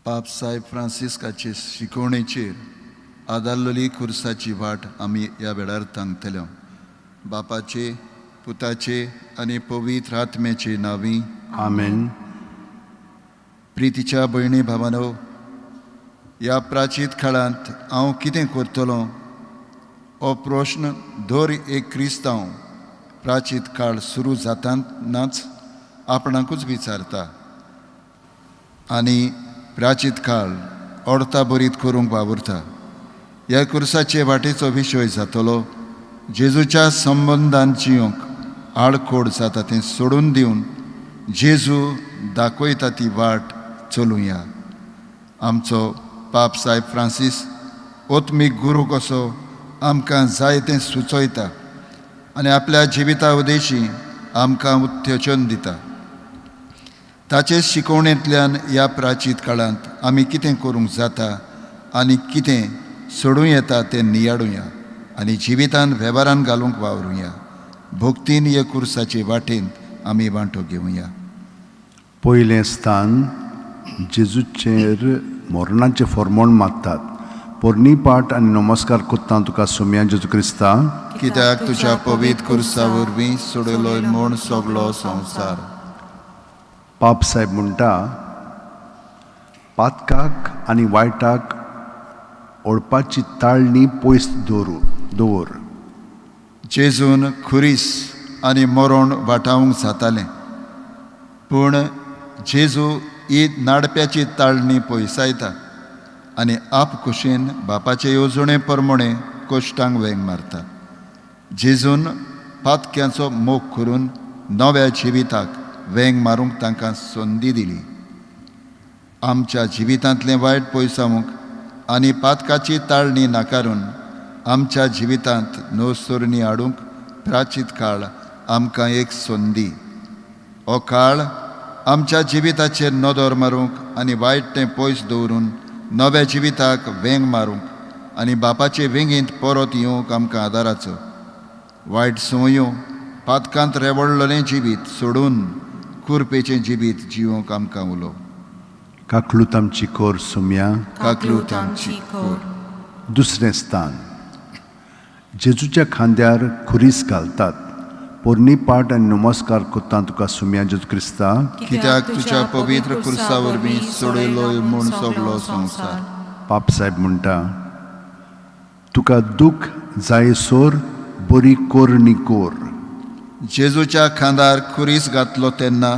पाप साहेब फ्रांसिस्काचे शिकवणेचेर आदारलेली खुर्साची वाट आमी ह्या वेळार तांगतले. बापाचे, पुताचे आनी पवित्र आत्म्याचे नांवी. आमेन. प्रितीच्या भयणी भावानो, ह्या प्राचीत काळांत हांव कितें करतलो हो प्रश्न दर एक क्रिस्तांव प्राचीत काळ सुरू जातानाच आपणाकूच विचारता आनी प्राचीत काळ ओडता बरीत करूंक वावुरता. ह्या कुर्साचे वाटेचो विशय जातलो जेजूच्या संबंदान जियोंक आडकोड जाता तें सोडून दिवन जेजू दाखयता ती वाट चलुया. आमचो पाप साहेब फ्रांसीस ओत्मीक गुरू कसो आमकां जाय तें सुचयता आनी आपल्या जिविता उदेशी आमकां उत्तेजन दिता. ताचे शिकवणेंतल्यान ह्या प्राचीत काळांत आमी कितें करूंक जाता आनी कितें सोडूं येता तें नियाडुया आनी जिवितान वेव्हारान घालूंक वावरुया. भक्तीन हे कुर्साचे वाटेंत आमी वांटो घेवया. पयलें स्थान. जेजूचेर मरणाचें फॉर्मोण मारतात. पोरणी पाट आनी नमस्कार कोत्ता तुका सोम्या जेजू क्रिस्ता, कित्याक तुज्या पवित्र कुर्सा वरवीं सोडयलो म्हूण सगलो संवसार. पाप साहेब म्हणटा, पातकाक आनी वायटाक ओडपाची ताळणी पयस दवरू दवर. जेजून खुरीस आनी मरण वाटावंक जातालें, पूण जेजू ही नाडप्याची ताळणी पयसायता आनी आप कुशीन बापाचे येवजणे प्रमाणे कश्टांक वेंग मारता. जेजून पातक्यांचो मोग करून नव्या जिविताक वेंग मारूंक तांकां संदी दिली. आमच्या जिवितांतलें वायट पयसावंक आनी पातकाची ताळणी नाकारून आमच्या जिवितांत नवसरणी हाडूंक प्राचीत काळ आमकां एक संदी. हो काळ आमच्या जिविताचेर नदर मारूंक आनी वायट तें पयस दवरून नव्या जिविताक वेंग मारूंक आनी बापाचे वेंगेंत परत येवंक आमकां आदाराचो. वायट संवयो, पातकांत रेवडलेलें जिवीत सोडून कुरपेचें जिवीत जिवंक आमकां उलो. काकलूत आमची कोर सोम्या. काकलूत आमची कोर. दुसरें स्थान. जेजूच्या खांद्यार खुरीस घालतात. पोरणी पाट आनी नमस्कार कोत्ता तुका सोम्या जेजू क्रिस्ता, कित्याक तुज्या पवित्र कुर्सा वरवीं सोडयलो म्हूण सगलो संवसार. पाप साहेब म्हणटा, तुका दूख जायसोर बरी कोरणी कोर. जेजूच्या खांदार खुरीस घातलो तेन्ना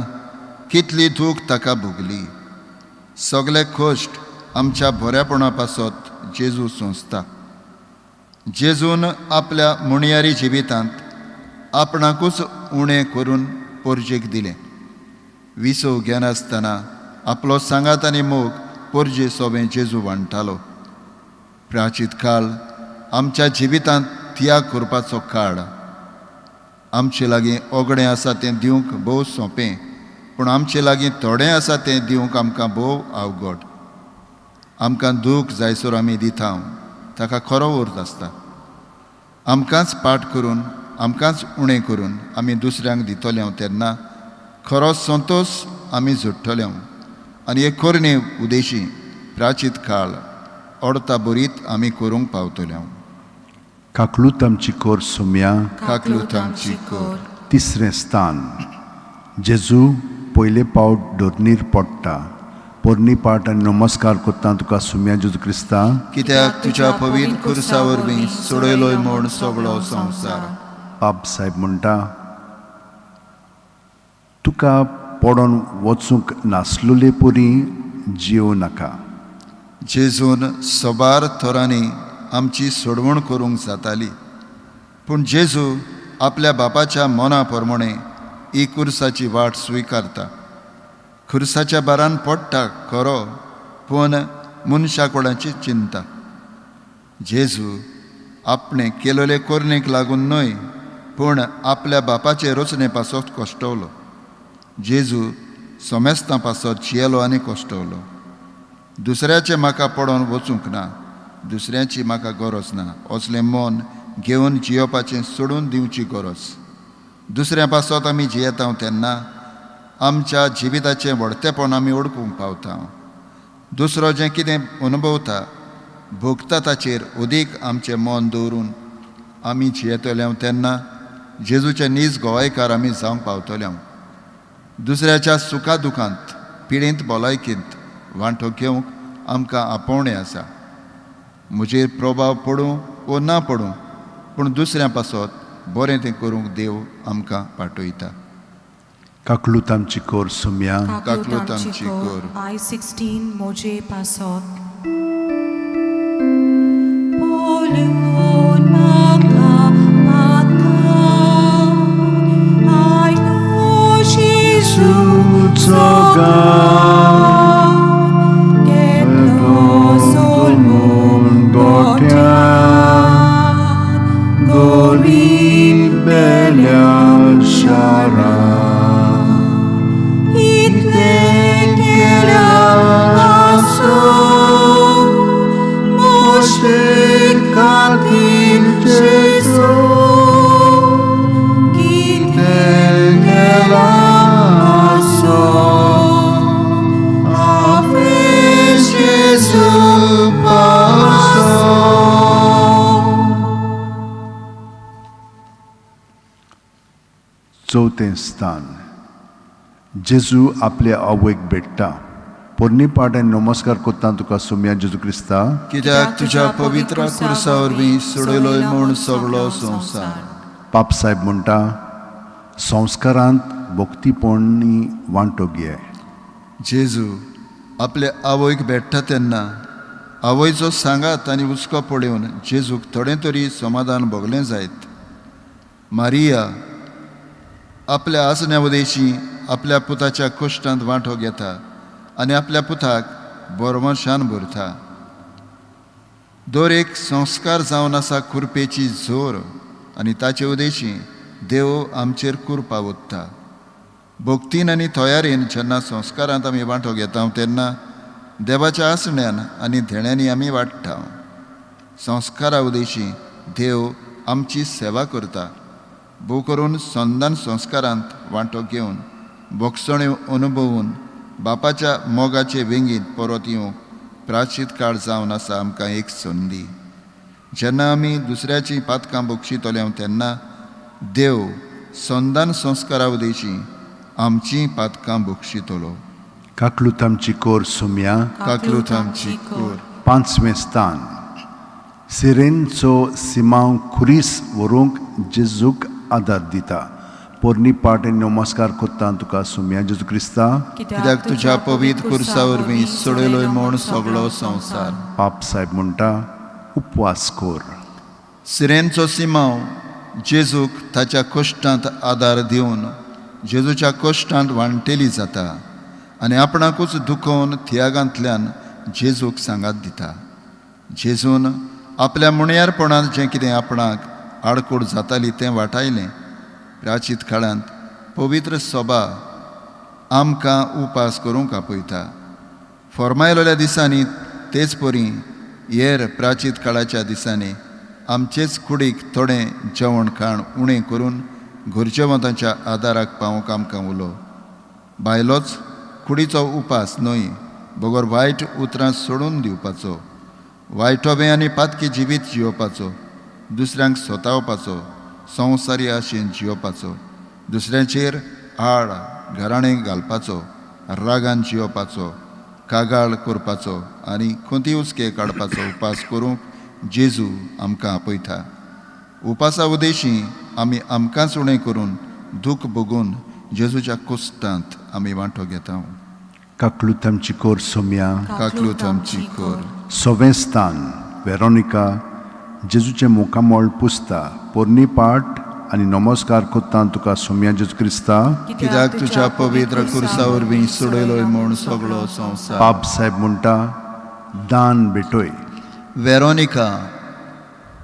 कितली दूख ताका भोगली. सगले कश्ट आमच्या बऱ्यापणा पासत जेजू सोंसता. जेजून आपल्या मुणयारी जिवितांत आपणाकूच उणें करून पोरजेक दिलें. विसव घेनासतना आपलो सांगात आनी मोग पोरजे सोबें जेजू वांट्टालो. प्राचीत काळ आमच्या जिवितांत त्याग करपाचो काळ. आमचे लागीं ओगडें आसा तें दिवंक भोव सोंपें, पूण आमचे लागीं थोडें आसा तें दिवंक आमकां भोव अवघड. आमकां दूख जायसर आमी दिता ताका खरो अर्थ आसता. आमकांच पाट करून, आमकांच उणें करून आमी दुसऱ्यांक दितले तेन्ना खरो संतोश आमी जोडटले. आनी एक करणे उदेशी प्राचीत काळ ओडता बरीत आमी करूंक पावतले. काकलूत आमची कोर सोम्या. काकलूत आमची कोर. तिसरें स्थान. जेजू पयले पावट धरणीर पडटा. पोरणी पाट आनी नमस्कार कोत्ता तुका सोम्या जेजू क्रिस्ता, कित्याक तुज्या पवित्र कुर्सा वरवीं सोडयलोय म्हूण सगलो संवसार. पाप साहेब म्हणटा, तुका पडोन वचूंक नासलोले परी जियो नाका. जेजून सबार थरांनी आमची सोडवण करूंक जाताली, पूण जेजू आपल्या बापाच्या मना प्रमाणे ही कुर्साची वाट स्विकारता. खुर्साच्या बारान पडटा खरो, पूण मनशा कोणाची चिंता. जेजू आपणे केलोले कोरणेक लागून न्हय, पूण आपल्या बापाचे रचणे पासत कश्टवलो. जेजू सोमेस्तां पासत जियेलो आनी कश्टवलो. दुसऱ्याचें म्हाका पडोन वचूंक ना, दुसऱ्याची म्हाका गरज ना असलें मन घेवन जियोवपाचें सोडून दिवची गरज. दुसऱ्या पासत आमी जियेता तेन्ना आमच्या जिविताचें व्हडतेपण आमी ओळखूंक पावता. दुसरो जें कितें अनुभवता भोगता ताचेर अदीक आमचें मन दवरून आमी जियेतले तेन्ना जेजूचे नीज गोवायकार आमी जावंक पावतले. दुसऱ्याच्या सुखा दुखांत पिडेंत भलायकेंत वांटो घेवंक आमकां आपोवणें आसा. म्हजेर प्रभाव पडूं वो ना पडूं पूण दुसऱ्या पासत बरें तें करूंक देव आमकां पाठयता. काकलूत आमची कोर सोम्या. काकलूत आमची कोर. I 16 मोजे पासत. पळोवन म्हाका पातकां आयलो जेजूचो गांव, घेतलो सोलमून गोठ्यान, गोरीब बेल्या शारां. इतलें केल्यार आसूं म्हजे खातीर जेजू, कितें केलां आसूं हांवें जेजू पासून. चवथें स्थान जेजू आपल्या आवयक भेट्टा. पोरणी पाट आनी नमस्कार कोत्ता तुका सोम्या जेजू क्रिस्ता. कित्याक तुज्या पवित्र खुर्सा वरवीं सोडयलोय म्हूण सगळो संवसार. पाप साहेब म्हणटा संस्कारांत भक्तीपणी वांटो घे. जेजू आपले आवयक भेट्टा तेन्ना आवयचो सांगात आनी हुस्को पळोवन जेजूक थोडें तरी समाधान भोगलें जायत. मारिया आपल्या आसण्या उदेशी आपल्या पुताच्या कश्टांत वांटो घेता आनी आपल्या पुताक बरमशान भरता. दर एक संस्कार जावन आसा कुरपेची जोर आनी ताचे उदेशी देव आमचेर कुरपा ओत्ता. भक्तीन आनी तयारेन जेन्ना संस्कारांत आमी वांटो घेता तेन्ना देवाच्या आसण्यान आनी धेण्यांनी आमी वाडटा. संस्कारा उदेशी देव आमची सेवा करता. भोव करून संदान संस्कारांत वांटो घेवन भोगसण्यो अनुभवून बापाच्या मोगाचे वेंगीत परत येवंक प्राचीत काळ जावन आसा आमकां एक संदी. जेन्ना आमी दुसऱ्याचीं पातकां बक्षितले तेन्ना देव संदान संस्कारा उदेशी आमचीं पातकां बक्षितलो. काकलूत आमची कोर सोम्या. काकलूत आमची कोर. पांचवें स्थान सिरेनचो सिमांव खुरीस व्हरूंक जेजूक आदार दिता. पोरणी पाट आनी नमस्कार कोत्ता तुका सोम्या जेजू क्रिस्ता. कित्याक तुज्या पवित्र खुर्सा वरवीं सोडयलोय म्हूण सगळो संवसार. पाप साहेब म्हणटा उपवास कोर. सिरेनचो सिमांव जेजूक ताच्या कश्टांत आदार दिवन जेजूच्या कश्टांत वांटेली जाता आनी आपणाकूच दुखोवन थियागांतल्यान जेजूक सांगात दिता. जेजून आपल्या मुणयारपणांत जें कितें आपणाक आडकोड जाताली तें वाटायलें. प्राचीत काळांत पवित्र सभा आमकां उपास करूंक आपयता. फॉर्मायलोल्या दिसांनी तेच परी हेर प्राचीत काळाच्या दिसांनी आमचेच कुडीक थोडें जेवण खाण उणें करून गरजेवंतांच्या आदाराक पावोवंक आमकां उलो. बायलोच कुडीचो उपास न्हय बगर वायट उतरां सोडून दिवपाचो, वायटोबे आनी पातकी जिवीत जियोवपाचो, दुसऱ्यांक सोतावपाचो, संवसारी आशेन जियोवपाचो, दुसऱ्यांचेर आड घराणें घालपाचो, रागान जियोवपाचो, कागाळ करपाचो आनी खंती हुस्के काडपाचो उपास करूंक जेजू आमकां आपयता. उपासा उदेशी आमी आमकांच उणें करून दूख भोगून जेजूच्या कुस्तांत आमी वांटो घेता. काकलूत आमची कोर सोम्या. काकलूत आमची कोर. सवें स्थान वेरोनिका जेजूचें मुखामळ पुसता. पोरणी पाट आनी नमस्कार कोत्ता तुका सोम्या जेजू क्रिस्ता. कित्याक तुज्या पवित्र खुर्सा वरवीं सोडयलोय म्हूण सगळो संवसार. पाप साहेब म्हणटा दान भेटोय. वेरोनिका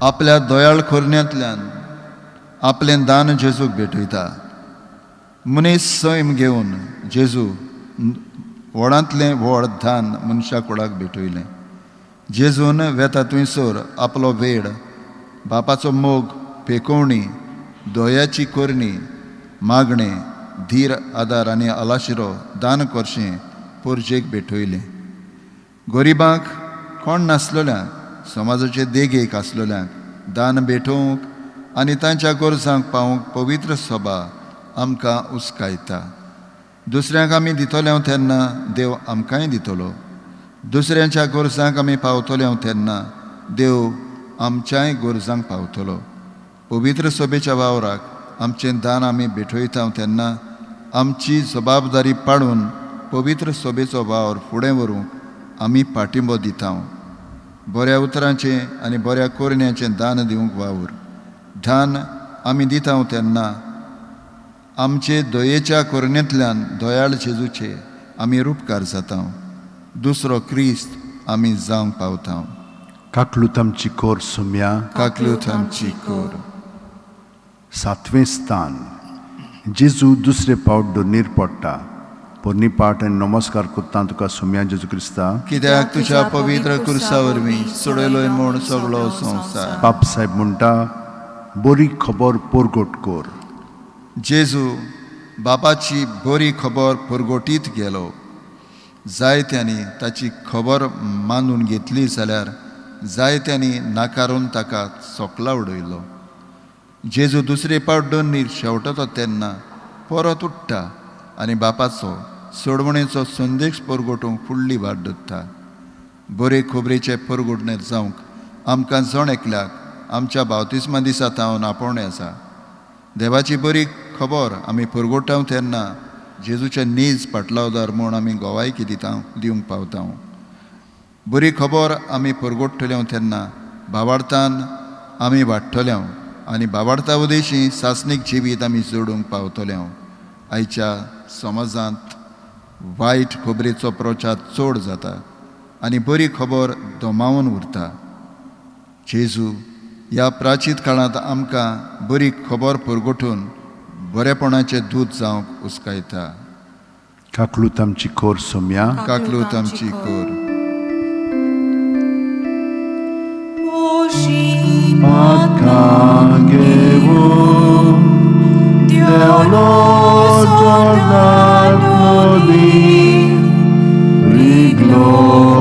आपल्या दयाळ खोरण्यांतल्यान आपलें दान जेजूक भेटयता. मनीस सैम घेवन जेजू व्हडांतलें व्हड दान मनशा कुडाक भेटयलें. जेजून वेता थंयसर आपलो वेळ, बापाचो मोग, पेकोवणी, दयाची करणी, मागणें, धीर, आदार आनी आलाशिरो दान करचें पोरजेक भेटयलें. गरिबांक, कोण नासलेल्यांक, समाजाचे देगेक आसलेल्यांक दान भेटोवंक आनी तांच्या गरजांक पावोवंक पवित्र सभा आमकां उस्कायता. दुसऱ्यांक आमी दितले तेन्ना देव आमकांय दितलो. दुसऱ्यांच्या गरजांक आमी पावतले तेन्ना देव आमच्याय गरजांक पावतलो. पवित्र सभेच्या वावराक आमचें दान आमी भेटयता तेन्ना आमची जबाबदारी पाडून पवित्र सभेचो वावर फुडें व्हरूंक आमी पाठिंबो दिता. बऱ्या उतरांचें आनी बऱ्या कोरण्याचें दान दिवंक वावर. दान आमी दिता तेन्ना आमचे दयेच्या कोरणेंतल्यान दयाळ जेजूचे आमी रुपकार जाता. दुसरो क्रिस्त आमी जावंक पावता. काकलूत आमची कोर सुम्या. काकलूत आमची कोर. सातवें स्थान. जेजू दुसरे पावट दोनीर पडटा. पोरणी पाट आनी नमस्कार करता तुका सुम्या जेजू क्रिस्ता. कित्याक तुज्या पवित्र कुर्सा वरवीं सोडयलोय म्हूण सगळो संवसार. पाप साहेब म्हणटा, बरी खबर परगट कर. जेजू बापाची बरी खबर परगटीत गेलो. जायत्यांनी ताची खबर मानून घेतली जाल्यार जायत्यांनी नाकारून ताका सोकला उडयलो. जेजू दुसरे पावट दोनीर शेवटतो तेन्ना परत उठ्ठा आनी बापाचो सोडवणेचो संदेश परगटूंक फुडली वाट धरता. बरे खबरेचे परगटणेर जावंक आमकां जण एकल्याक आमच्या बावतिस्मा दिसा तावन आपोवणें आसा. देवाची बरी खबर आमी परगोटाव तेन्ना जेजूचे नीज पाटलावदार म्हूण आमी गोवायकी दिता दिवंक पावता. बरी खबर आमी परगोट्टले तेन्ना भावार्थान आमी वाडटले आनी भावार्था उदेशी सासणीक जिवीत आमी जोडूंक पावतले. आयच्या समाजांत वायट खबरेचो प्रचार चड जाता आनी बरी खबर दमावन उरता. जेजू ह्या प्राचीत काळांत आमकां बरी खबर परगटून बरेपणाचें दूत जावंक उस्कायता. काकलूत आमची कोर सुम्या. काकलूत आमची कोर. ओशी देवलो जोर्दान रिगलो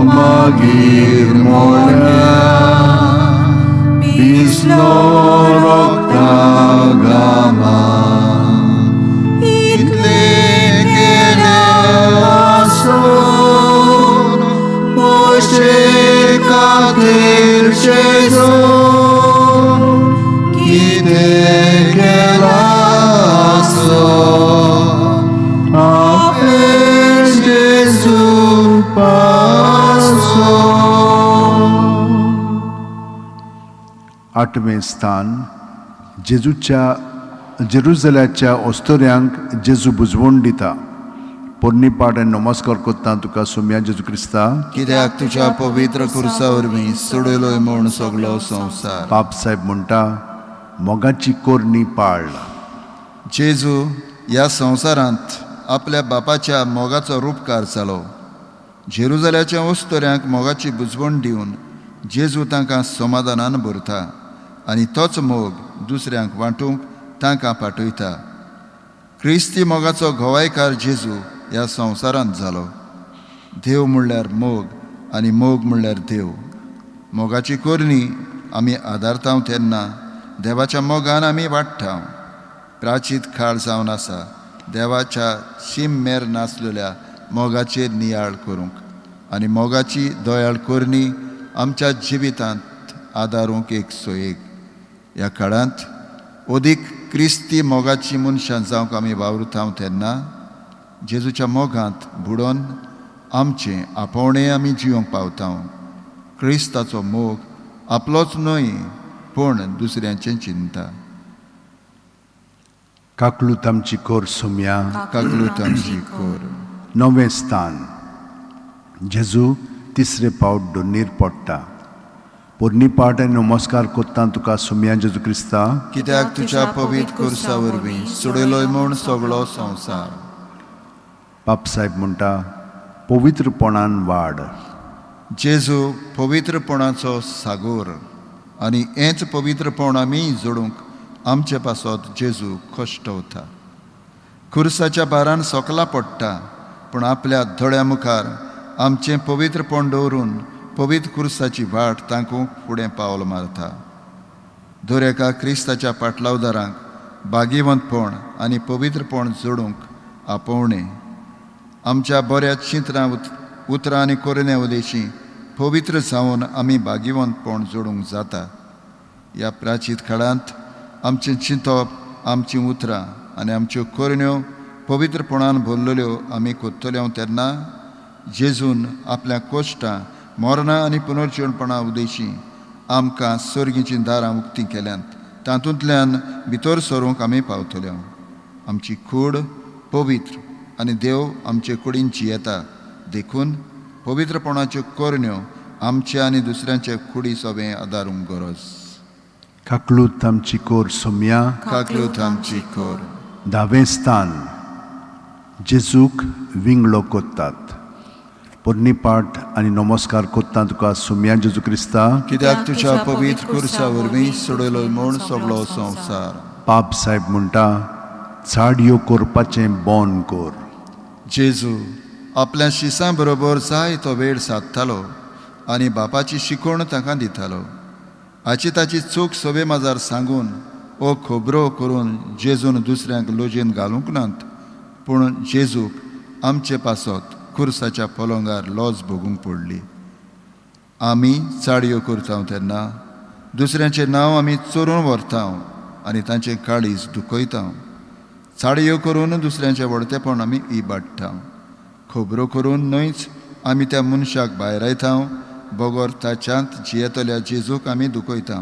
मागीर मोड्या भिजलो रक्ता गामा. इतलें केलें आसून मोशे खातीर जेजू कितें केलां आसत आपणें जेजू पासो. आठवें स्थान. जेजूच्या जेरुजल्याच्या ओस्तोऱ्यांक जेजू बुजवण दिता. पोरणी पाट आनी नमस्कार करता तुका सुम्या जेजू क्रिस्ता. कित्याक तुज्या पवित्र कुर्सा वरवीं सोडयलोय म्हूण सगळो संवसार. पाप साहेब म्हणटा, मोगाची कोरणी पाळ. जेजू ह्या संवसारांत आपल्या बापाच्या मोगाचो रुपकार जालो. जेरुजाल्याच्या ओस्तोऱ्यांक मोगाची बुजवण दिवन जेजू तांकां समाधानान भरता आनी तोच मोग दुसऱ्यांक वांटूंक तांकां पाठयता. क्रिस्ती मोगाचो गोवायकार जेजू ह्या संवसारांत जालो. देव म्हणल्यार मोग आनी मोग म्हणल्यार देव. मोगाची कोरणी आमी आदारता तेन्ना देवाच्या मोगान आमी वाडटा. प्राचीत काळ जावन आसा देवाच्या शीम मेर नासलेल्या मोगाचेर नियाळ करूंक आनी मोगाची दयाळ करणी आमच्या जिवितांत आदारूंक एक सोयेक. ह्या काळांत अदीक क्रिस्ती मोगाची मनशां जावंक आमी वावुरता तेन्ना जेजूच्या मोगांत बुडोन आमचें आपोवणें आमी जिवंक पावता. क्रिस्ताचो मोग आपलोच न्हय पूण दुसऱ्यांचें चिंता. काकलूत आमची कोर सुम्या. काकलूत आमची कोर. णवें स्थान. जेजू तिसरे पावट दोनीर पडटा. पोरणी पाट आनी नमस्कार करता तुका सुम्या जेजू क्रिस्ता. कित्याक तुज्या पवित्र कुर्सा वरवीं सोडयलोय म्हूण सगळो संवसार. पाप साहेब म्हणटा, पवित्रपणान वाड. जेजू पवित्रपणाचो सागोर आनी हेंच पवित्रपण आमी जोडूंक आमचे पासत जेजू कश्टवता. खुर्साच्या भारान सोकला पडटा पूण आपल्या दोळ्या मुखार आमचें पवित्रपण दवरून पवित्र कुर्साची वाट तांकूंक फुडें पावल मारता. दर एका क्रिस्ताच्या पाटलावदारांक भागीवंतपण आनी पवित्रपण जोडूंक आपोवणें आमच्या बऱ्या चिंतनां उतरां आनी करण्या उदेशी पवित्र जावन आमी भागीवंतपण जोडूंक जाता. ह्या प्राचीत काळांत आमचें चिंतप, आमचीं उतरां आनी आमच्यो करण्यो पवित्रपणान भरलेल्यो आमी करतल्यो तेन्ना जेजून आपल्या कोश्टां, मरणां आनी पुनर्जिवणपणा उदेशी आमकां सर्गीचीं दारां उक्तीं केल्यांत. तातूंतल्यान भितर सरूंक आमी पावतल्यो. आमची कूड पवित्र आनी देव आमचे कुडीन जियेता, देखून पवित्रपणाच्यो करण्यो आमच्या आनी दुसऱ्यांच्या कुडी सोबें आदारूंक गरज. काकलूत आमची कोर सोम्या. काकलूत आमची कोर. धावें स्थान जेजूक विंगळो कोत्तात. पोरणी पाठ आनी नमस्कार कोत्ता तुका सोम्या जेजू क्रिस्ता. कित्याक तुज्या पवित्र कुर्सा वरवीं सोडयलो म्हूण सगळो संवसार. पाप साहेब म्हणटा चाडयो करपाचें बंद कर. जेजू आपल्या शिसां बरोबर जाय तो वेळ सादतालो आनी बापाची शिकवण तांकां दितालो. हाची ताची चूक सभे माजार सांगून ओ खबरो करून जेजून दुसऱ्यांक लजेन घालूंक नात, पूण जेजूक आमचे पासत कुर्साच्या पलंगार लज भोगूंक पडली. आमी चाडयो करता तेन्ना दुसऱ्यांचें नांव आमी चोरून व्हरता आनी तांचें काळीज दुखयता. चाडयो करून दुसऱ्यांचें व्हडतेपण आमी इबाडटा. खबरो करून न्हयच आमी त्या मनशाक भायरायता, बगर ताच्यांत जियेतल्या जेजूक आमी दुखयता.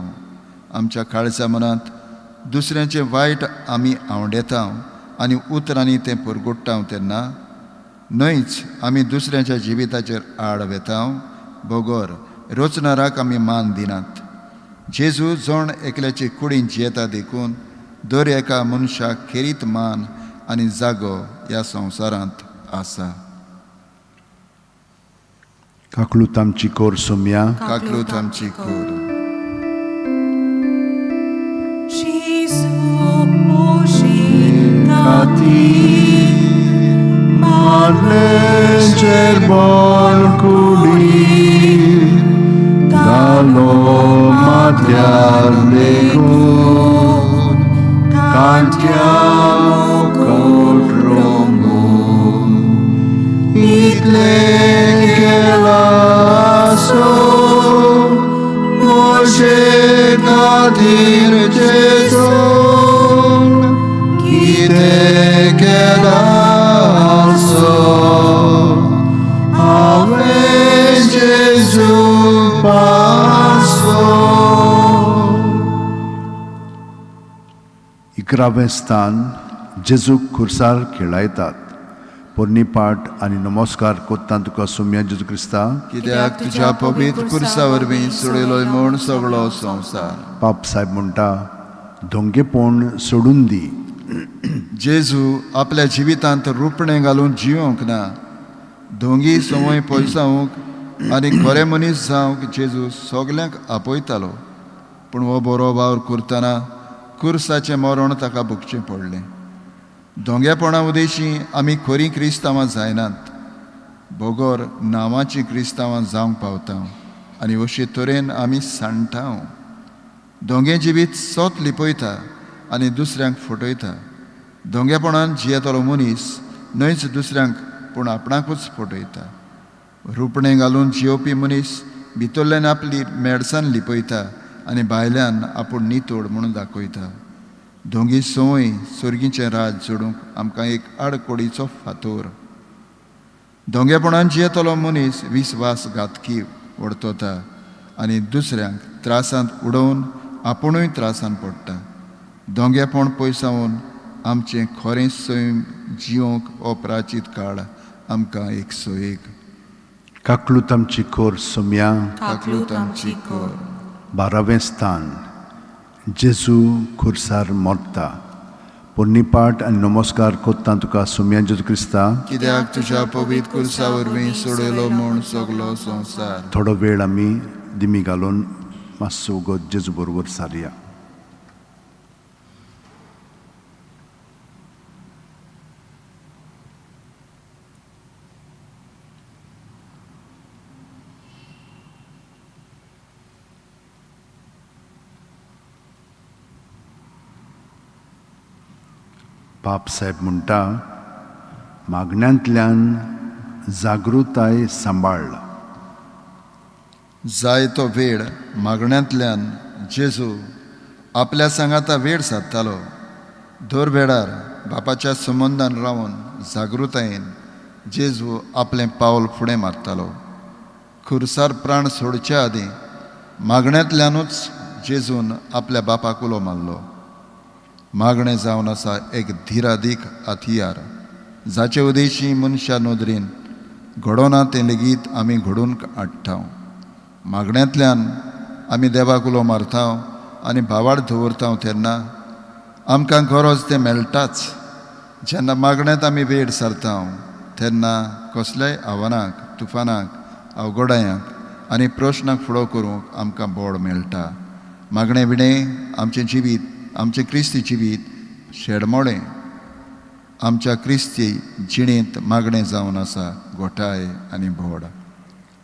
आमच्या काळजा मनांत दुसऱ्यांचें वायट आमी आंवडेता आनी उतरांनी तें परगोडटा तेन्ना न्हयच आमी दुसऱ्यांच्या जिविताचेर आड वेता, बगर रचणाराक आमी मान दिनात. जेजू जण एकल्याचे कुडीन जियेता, देखून दर एका मनशाक खेरीत मान आनी जागो ह्या संवसारांत आसा. काकलूत आमची कोर सोम्या. काकलूत आमची कोर. जेजू मोशी खातीर मारलेंचेर बॉल कुडीर घालो माथ्यार लेगून कांट्या मुकुट रोमून इतलें केलां सो म्हजे खातीर जेजून कितें केलां सो हांवें जेजू पासो. 11वें स्थान जेजूक खुर्सार खेळायतात. पोरणी पाठ आनी नमस्कार कोत्ता तुका सोम्या जेजू क्रिस्ता. कित्याक तुज्या पवित्र कुर्सा वरवीं सोडयलो म्हूण सगळो संवसार. पाप साहेब म्हणटा धोंगेपण सोडून दी. जेजू आपल्या जिवितांत रुपणें घालून जियोंक ना. धोंगी संवय पयसावंक आनी खरे मनीस जावंक जेजू सगल्यांक आपयतालो, पूण हो बरो वावर करतना कुर्साचें मरण ताका भोगचें पडलें. धोंगेपणा उदेशी आमी खरीं क्रिस्तांवां जायनात, बगर नांवाचीं क्रिस्तांवां जावंक पावता आनी अशे तरेन आमी सांडटा. धोंगे जिवीत सोत लिपयता आनी दुसऱ्यांक फटयता. धोंगेपणान जियेतलो मनीस न्हयच दुसऱ्यांक पूण आपणाकूच फटयता. रुपणें घालून जियोवपी मनीस भितरल्यान आपली मेडसान लिपयता आनी भायल्यान आपूण नितोड म्हणून दाखयता. धोंगी संवय सर्गीचें राज जोडूंक आमकां एक आडकोडीचो फातोर. धोंगेपणान जियेतलो मनीस विस्वासघातकी वर्तता आनी दुसऱ्यांक त्रासांत उडोवन आपुणूय त्रासान पडटा. धोंगेपण पयसावन आमचें खरें सैम जियोंक हो प्राचीत काळ आमकां एक सोयेक. काकलूत आमची कोर सोम्या. काकलूत आमची कोर. 12वें स्थान जेजू खुर्सार मरता. पोरणी पाठ आनी नमस्कार कोत्ता तुका सोम्या जेजू क्रिस्ता. कित्याक तुज्या पवित्र कुर्सा वरवीं सोडयलो म्हूण सगलो संवसार. थोडो वेळ आमी दिमी घालून मातसो वगत जेजू बरोबर सारया. पाप साहेब म्हणटा, मागण्यांतल्यान जागृताय सांबाळ. जायतो वेळ मागण्यांतल्यान जेजू आपल्या सांगाता वेळ सादतालो. दर वेळार बापाच्या संबंदान रावन जागृतायेन जेजू आपलें पावल फुडें मारतालो. खुरसार प्राण सोडच्या आदीं मागण्यांतल्यानूच जेजून आपल्या बापाक उलो मारलो. मागणें जावन आसा एक धिरादीक हथियार, जाचे उदेशी मनशा नदरेन घडोना तें लेगीत आमी घडोवन हाडटा. मागण्यांतल्यान आमी देवाक उलो मारता आनी भावार्थ दवरता तेन्ना आमकां गरज तें मेळटाच. जेन्ना मागण्यांत आमी वेळ सारता तेन्ना कसल्याय आव्हानाक, तुफानाक, अवघडायांक आनी प्रश्नाक फुडो करूंक आमकां बळ मेळटा. मागणें विणें आमचें जिवीत, आमचें क्रिस्ती जिवीत शेडमोळें. आमच्या क्रिस्ती जिणेंत मागणें जावन आसा घोटाय आनी भोड.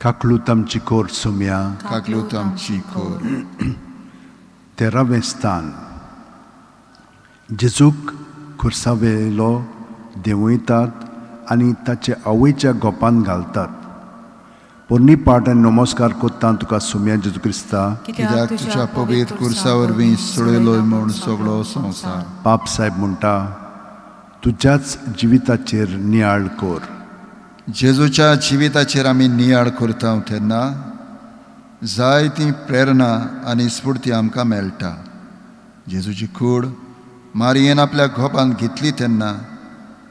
काकलूत आमची कोर सोम्या. काकलूत आमची खोर. 13वें स्थान. जेजूक खुर्सावेलो देंवयतात आनी ताचे आवयच्या गोपान घालतात. पोरणी पाट आनी नमस्कार कोत्ता तुका सोम्या जेजू क्रिस्ता. कित्याक तुज्या पवित्र खुर्सा वरवीं सोडयलोय म्हूण सगळो संवसार. पाप साहेब म्हणटा, तुज्याच जिविताचेर नियाळ कोर. जेजूच्या जिविताचेर आमी नियाळ करता तेन्ना जायती प्रेरणा आनी स्फूर्ती आमकां मेळटा. जेजूची कूड मारयेन आपल्या गोपान घेतली तेन्ना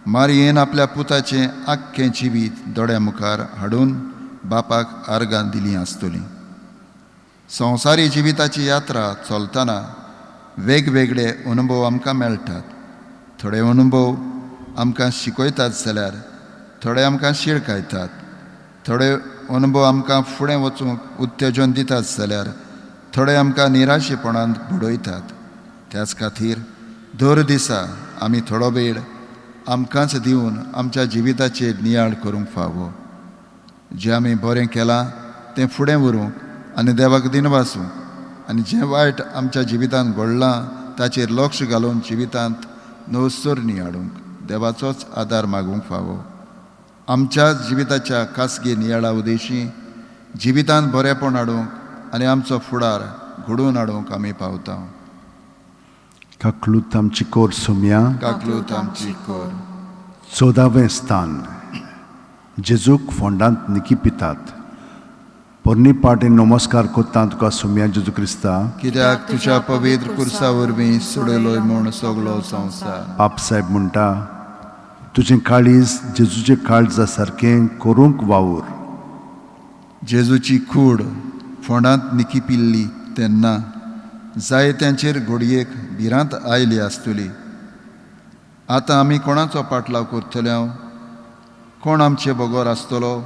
मारयेन आपल्या पुताचें आख्खें जिवीत दोळ्या मुखार हाडून बापाक आर्गां दिलीं आसतलीं. संवसारी जिविताची यात्रा चलतना वेगवेगळे अनुभव आमकां मेळटात. थोडे अनुभव आमकां शिकयतात जाल्यार थोडे आमकां शिळकायतात. थोडे अनुभव आमकां फुडें वचूंक उत्तेजन दितात जाल्यार थोडे आमकां निराशेपणांत बुडयतात. त्याच खातीर दर दिसा आमी थोडो वेळ आमकांच दिवन आमच्या जिविताचेर नियाळ करूंक फावो. जें आमी बरें केलां तें फुडें व्हरूंक आनी देवाक दिनवासूंक आनी जें वायट आमच्या जिवितांत घडलां ताचेर लक्ष घालून जिवितांत नवसरणी हाडूंक देवाचोच आदार मागूंक फावो. आमच्या जिविताच्या खासगी नियाळा उदेशी जिवितांत बरेपण हाडूंक आनी आमचो फुडार घडोवन हाडूंक आमी पावता. काकलूत आमची कोर सोम्या. काकलूत आमची कोर. 14वें स्थान. जेजूक फोंडांत निकी पितात. पोरणी पाट आनी नमस्कार कोत्ता तुका सोम्या जेजू क्रिस्ता. कित्याक तुज्या पवित्र खुर्सा वरवीं सोडयलोय म्हूण सगळो संवसार. पाप साहेब म्हणटा, तुजें काळीज जेजूचे काळजा सारकें करूंक वावूर. जेजूची कूड फोंडांत निकी पिल्ली तेन्ना जायत्यांचेर घोडयेक भिरांत आयली आसतली. आतां आमी कोणाचो पाटलाव करतले? कोण आमचे बगर आसतलो?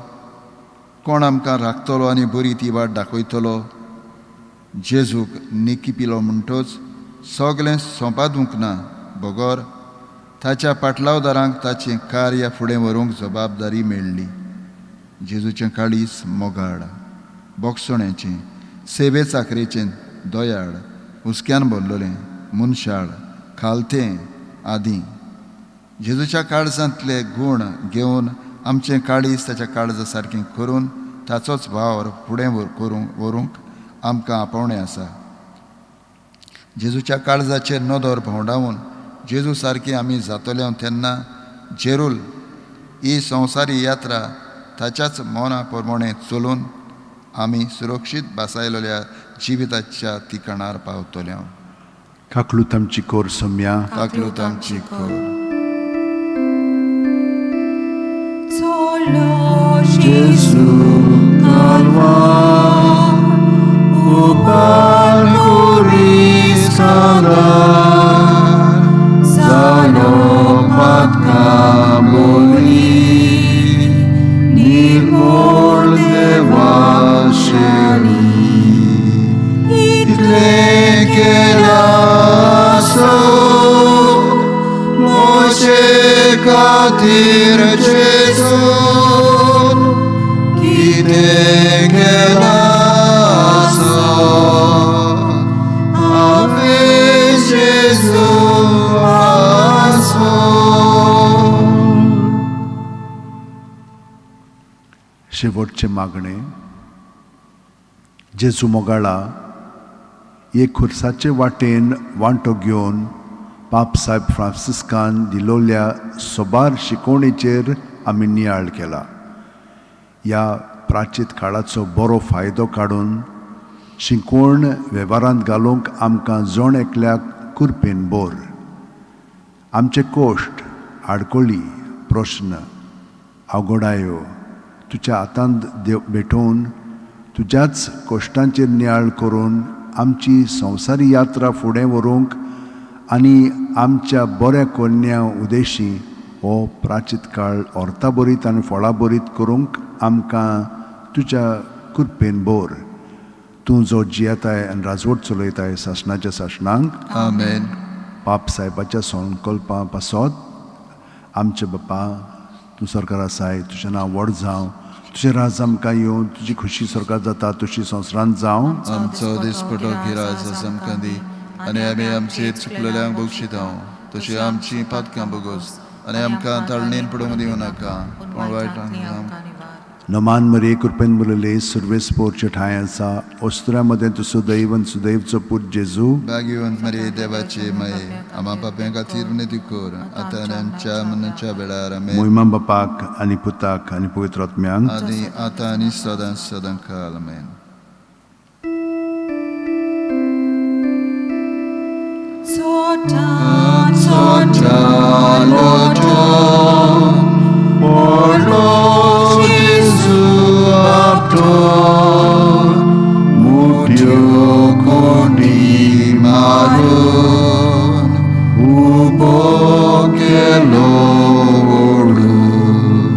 कोण आमकां राखतलो आनी बरी ती वाट दाखयतलो? जेजूक निकी पिलो म्हणटच सगळें सोंपादूंक ना, बगर ताच्या पाटलावदारांक ताचें कार्य फुडें व्हरूंक जबाबदारी मेळ्ळी. जेजूचें काळीज मोगाळ, बोगसण्याचें, सेवे चाकरेचें, दयाळ, हुस्क्यान भरलेलें, मनशाळ, खालतें आदी. जेजूच्या काळजांतले गूण घेवन आमचें काळीज ताच्या काळजा सारकें करून ताचोच वावर फुडें करूंक व्हरूंक आमकां आपोवणें आसा. जेजूच्या काळजाचेर नदर भोंवडावन जेजू सारकी आमी जातले तेन्ना जेरूल ही संवसारी यात्रा ताच्याच मना प्रमाणें चलून आमी सुरक्षीत बसायलेल्या जिविताच्या ठिकाणार पावतले. काकलूत आमची कोर सोम्या. काकलूत आमची खोर. चलो जेजू कालवार उपार कुरीस खांदार जालो पातका बोली निर्मोळ देवा शेळी इतलें केलां मोशे खातीर जेजून कितें केलां हांवें जेजू आसून. शेवटचें मागणें. जेजू मोगाळा, हे खुर्साचे वाटेन वांटो घेवन पाप साहेब फ्रांसिस्कान दिलोल्या सोबार शिकवणेचेर आमी नियाळ केला. ह्या प्राचीत काळाचो बरो फायदो काडून शिकवण वेव्हारांत घालूंक आमकां जण एकल्याक कुरपेन बोर. आमचे कोश्ट, आडकोळी, प्रश्न, अवगडायो तुज्या हातांत भेटोवन तुज्याच कश्टांचेर नियाळ करून आमची संवसारी यात्रा फुडें व्हरूंक आनी आमच्या बऱ्या कोन्या उदेशी हो प्राचीत काळ अर्था आनी फळाबरीत करूंक आमकां तुज्या कृपेन बोर. तूं जो जियेताय आनी राजवट चलयताय सासणाच्या सासणांक. आमेन. पाप साहेबाच्या संकल्पां पासत आमचे बापा, तूं सरकार आसाय, तुजें नांव व्हड जावं, तुजें राज आमकां येवन, तुजी खुशी सरकार जाता तशी संवसारांत जावं. आमचो दिसपटो गिराज आमकां दी आनी आमी आमचे चुकलेल्यांक बक्षितांव तशी आमची पातकां बगोस आनी आमकां ताळणीन पडूंक दिवं नाका, पूण वायटांक आमकां. नमान मरिये, कृपेन मुरले, सुर्वेस पोरचे ठांय आसा. ओस्तुऱ्या मदें तूं सुदैव आनी सुदैवचो पूत जेजू. भाग्यवंत मरिये, देवाचे माये, आमा पाप्यां खातीर विनंती कर, आतां आनी आमच्या मरणाच्या वेळार. आमेन. मोहिमा बापाक आनी पुताक आनी पवित्र आत्म्यांक. आनी आतां आनी सदां सदां काल. आमेन. मोठ्यो कोणी मारून उबो केलो ओडून,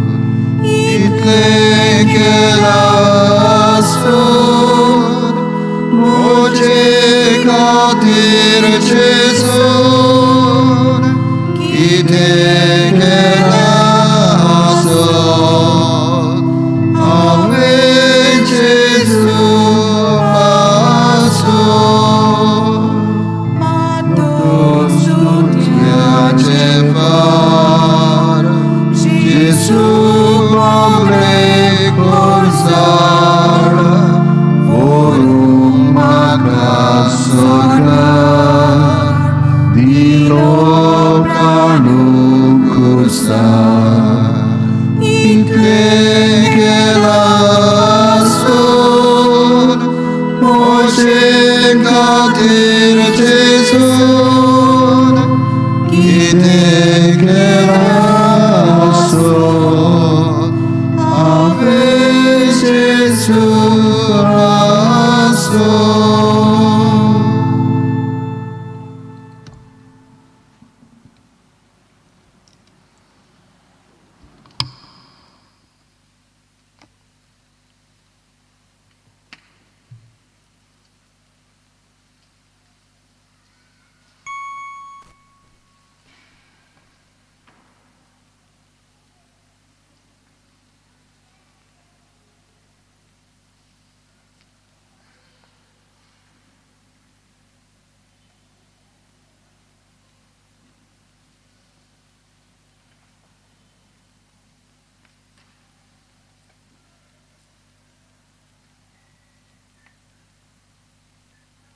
इतलें केलां आसून म्हजे खातीर जेजून कितें केलां आसत हांवें जेजू पासून? तुज्याचें फार जेजू बाबरे खुर्सार व्हरूंक म्हाका स्वर्गार दिलो प्राणू खुर्सार. इतलें केलां आसून म्हजे खातीर जेजून कितें केलां आसत हांवें जेजू पासून?